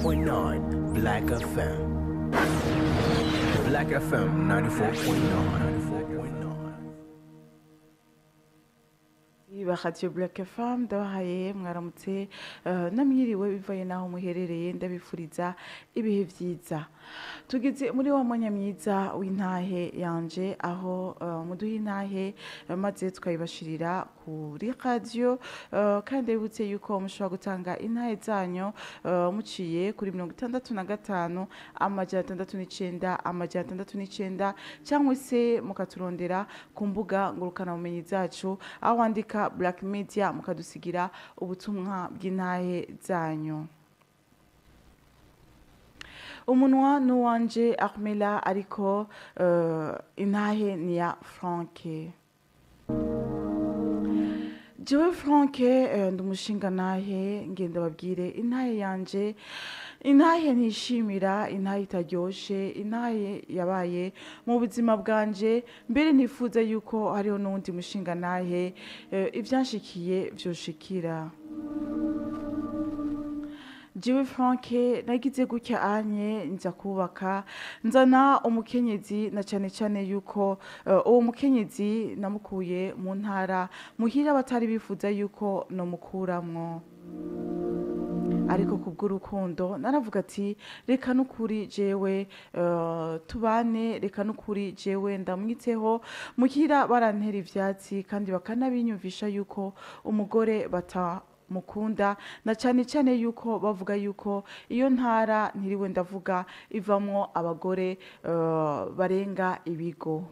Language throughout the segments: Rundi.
94.9 Black FM. Black FM 94.9. Radiyo Black FM, ndabahaye mwaramutse namwiriwe bivaye n'aho muherereye, ndabifuriza ibihe byiza. Tugeze muri wa mwanya mwiza w'intahe yanje, aho muduha intahe maze tukayibashirira kuri radiyo. Kandi ndabibutse yuko mushobora gutanga intahe zanyu muciye kuri 65 609 609, cyangwa se mukaturondera ku mbuga ngurukanabumenyi zacu, aho wandika Black Media mukadusigira ubutumwa bw'intahe zanyu. Umunwa n'uwanje Armela, ariko intahe ni ya Franke. Jewe Franke ndi umushingantahe, ngenda babwire intahe yanje, intahe ntishimira, intahe itaryoshe, intahe yabaye mu buzima bwanje. Mbere ntifuza yuko hariho n'uwundi mushingantahe ivyanshikiye vyoshikira. Jewe Franke nagize gutya anye nza kubaka, nzana umukenyezi, na cane cane yuko uwo mukenyezi namukuye mu ntara muhira batari bifuza yuko nomukuramwo, ariko kubw'urukundo naravuga ati reka n'ukuri jewe tubane, reka n'ukuri jewe ndamwiteho. Muhira barantera ivyatsi kandi bakanabinyumvisha yuko umugore bata mukunda, na cyane cyane yuko bavuga yuko iyo ntara ntiriwe ndavuga ivamwo abagore barenga ibigo.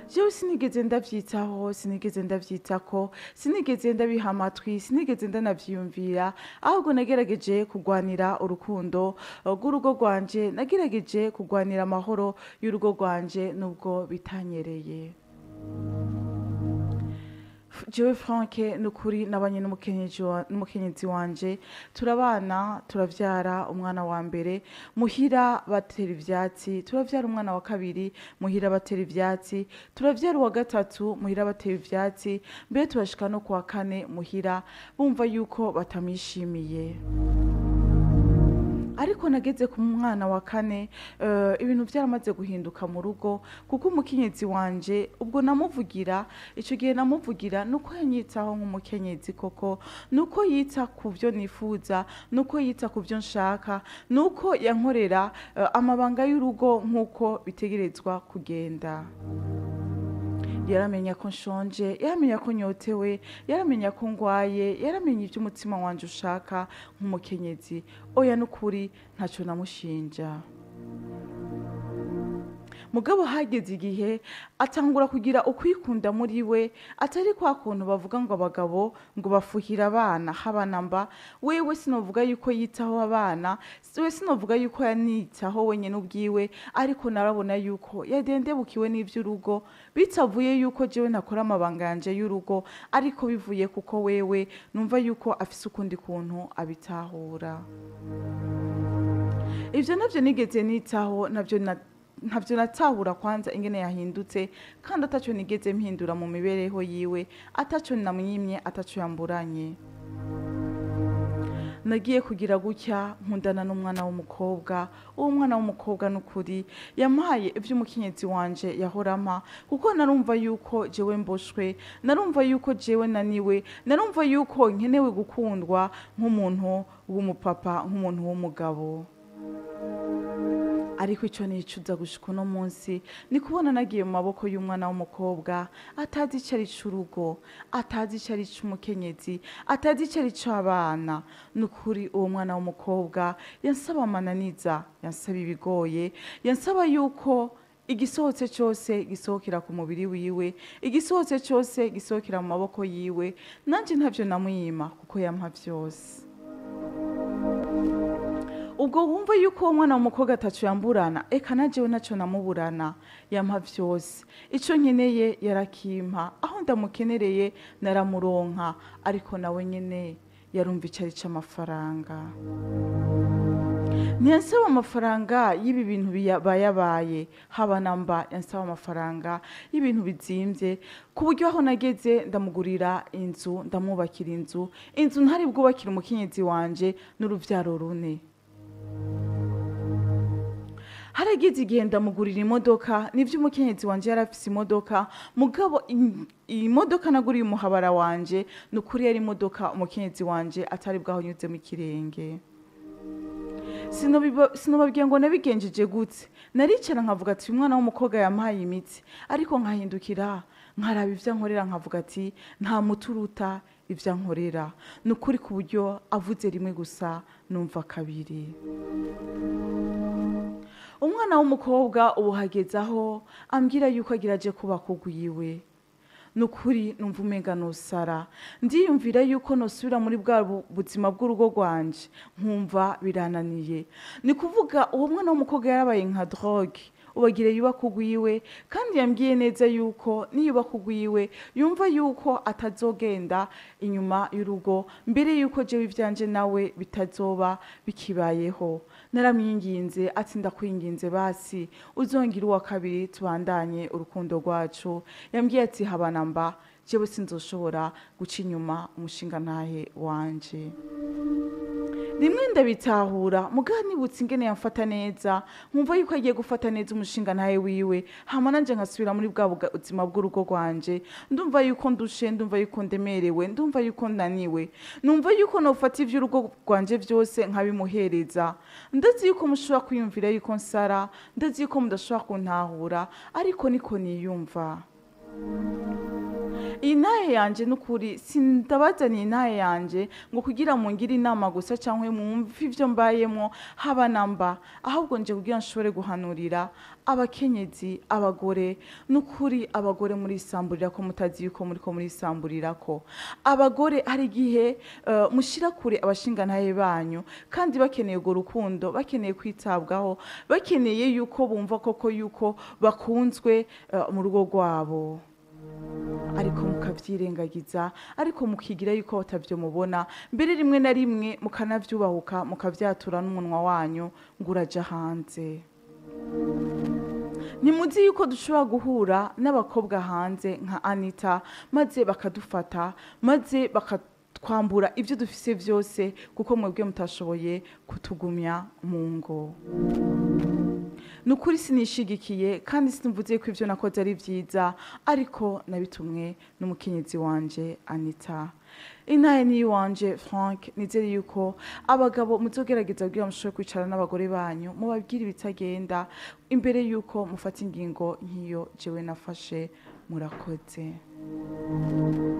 Jewe sinigeze ndavyitaho, sinigeze ndavyitako, sinigeze ndabiha amatwi, sinigeze ndanavyiyumvira, ahubwo nagerageje kugwanira urukundo rw'urugo rwanje, nagerageje kugwanira amahoro y'urugo rwanje nubwo bitanyereye. Jewe Franke nukuri nabanye n'umukenyezi wanje, turabana, turavyara umwana wa mbere, muhira batera ivyatsi, turavyara umwana wa kabiri, muhira batera ivyatsi, turavyara uwa gatatu, muhira batera ivyatsi, mbere turashika no kuwa kane muhira bumva yuko batamwishimiye. Ariko nageze ku mwana wa kane ibintu byaramaze guhinduka mu rugo, kuko umukenyezi wanje ubwo namuvugira, ico gihe namuvugira nuko yanyitaho nk'umukenyezi koko, nuko yita ku byo nifuza, nuko yita ku byo nshaka, nuko yankorera amabanga y'urugo nk'uko bitegerezwa kugenda. Yaramenya ko nshonje, yaramenya ko nyotewe, yaramenya ko ngwaye, yaramenya ibyo umutima wanje ushaka nk'umukenyezi. Oya nukuri ntacyo namushinja. Mugabo hageze igihe atangura kugira ukwikunda muri we, atari kwa kuntu bavuga ngo abagabo ngo bafuhira abana habana mba. Wewe sinovuga yuko yitaho abana, wewe sinovuga yuko yanitaho wenyene ubwiwe, ariko narabona yuko yadendebukiwe n'ivy'urugo, bitavuye yuko jewe ntakora amabanga yanje y'urugo, ariko bivuye kuko wewe numva yuko afise ukundi kuntu abitahura. Ivyo navyo nigeze nitaho, navyo ntabyo natahura kwanza ingene yahindutse, kandi ataco nigeze mpindura mu mibereho yiwe, ataco namwimye, ataco yamburanye. Nagiye kugira gutya nkundana n'umwana w'umukobwa. Uwo mwana w'umukobwa n'ukuri yampaye ivy'umukenyezi wanje yahorama, kuko narumva yuko jewe mboshwe, narumva yuko jewe naniwe, narumva yuko nkenewe gukundwa nk'umuntu w'umupapa, nk'umuntu w'umugabo. Ariko ico nicuza gushika uno munsi ni kubona nagiye mu maboko y'umwana w'umukobwa atazi ico ari c'urugo, atazi ico ari c'umukenyezi, atazi ico ari c'abana. Nukuri uwo mwana w'umukobwa yansaba amananiza, yansaba ibigoye, yansaba yuko igisohotse cyose gisohokera ku mubiri wiwe, igisohotse cyose gisohokera mu maboko yiwe. Nanje ntavyo namwima kuko yampa vyose. Ubwo wumva yuko uwo mwana w'umukobwa ataco yamburana, eka na jewe naco namuburana, yampa vyose. Ico nkeneye yarakimpa, aho ndamukenereye naramuronka, ariko nawe nyene yarumva icari c'amafaranga. Ntiyansaba amafaranga y'ibi bintu bibayabaye, haba namba yansaba amafaranga y'ibintu bizimvye, ku buryo aho nageze ndamugurira inzu, ndamwubakira inzu, inzu ntari bwubakire umukenyezi wanje n'uruvyaro rune. Harageze igihe ndamugurira imodoka, nivyo umukenyezi wanje yari afise imodoka, mugabo imodoka naguriye umuhabara wanje ni ukuri yari imodoka umukenyezi wanje atari bwahonyuze mu kirenge. Sinobabwiye ngo nabigenjeje gute, naricara nkavuga ati umwana w'umukobwa yampaye imitsi, ariko nkahindukira nkaraba ivyo ankorera nkavuga ati nta muturuta ivyo ankorera. Ni ukuri ku buryo avuze rimwe gusa numva kabiri. Umwana w'umukobwa ubu hageze aho ambwira yuko agira aje kubaka urwiwe. Ni ukuri numva umenga nosara, ndiyumvira yuko nosubira muri bwa buzima bw'urugo rwanje, nkumva birananiye. Ni kuvuga uwo mwana w'umukobwa yarabaye nka drogue, ubagire yubaka urwiwe, kandi yambwiye neza yuko niyubaka urwiwe yumva yuko atazogenda inyuma y'urugo, mbere yuko jewe ivyanje nawe bitazoba bikibayeho. Naramwinginze ati ndakwinginze basi uzongire uwa kabiri tubandanye urukundo rwacu. Yambwiye ati habanamba jewe sinzoshobora guca inyuma umushingantahe wanje. Rimwe ndabitahura, mugabo nibutse ingene yamfata neza, nkumva yuko agiye gufata neza umushingantahe wiwe, hama nanje nkasubira muri bwa buzima bw'urugo rwanje. Ndumva yuko ndushe, ndumva yuko ndemerewe, ndumva yuko naniwe, numva yuko nofata ivy'urugo rwanje vyose nkabimuhereza. Ndazi yuko mushobora kwiyumvira yuko nsara, ndazi yuko mudashobora kuntahura, ariko niko niyumva. Intahe yanje nukuri sindabazaniye intahe yanje ngo kugira mungire inama gusa canke mwumve ivyo mbayemwo haba namba, ahubwo nje kugira nshobore guhanurira abakenyezi, abagore. Nukuri abagore murisamburira ko mutazi yuko muriko murisamburira ko. Abagore hari igihe mushira kure abashingantahe banyu, kandi bakeneye urwo rukundo, bakeneye kwitabwaho, bakeneye yuko bumva koko yuko bakunzwe mu rugo rwabo, ariko mukavyirengagiza, ariko mukigira yuko batavyo mubona, mbere rimwe na rimwe mukanavyubahuka, mukavyatura n'umunwa wanyu ngo uraja hanze. Ntimuzi yuko dushobora guhura n'abakobwa hanze nka Anita, maze bakadufata, maze bakatwambura ivyo dufise vyose, kuko mwebwe mutashoboye kutugumya mu ngo. Nukuri sinishigikiye kandi sinvuze ko ivyo nakoze ari vyiza, ariko nabitumwe n'umukenyezi wanje Anita. Intahe ni iwanje Frank, nizere yuko abagabo muzogerageza kugira mushobore kwicara n'abagore banyu, mubabwire ibitagenda imbere yuko mufata ingingo nk'iyo jewe nafashe. Murakoze.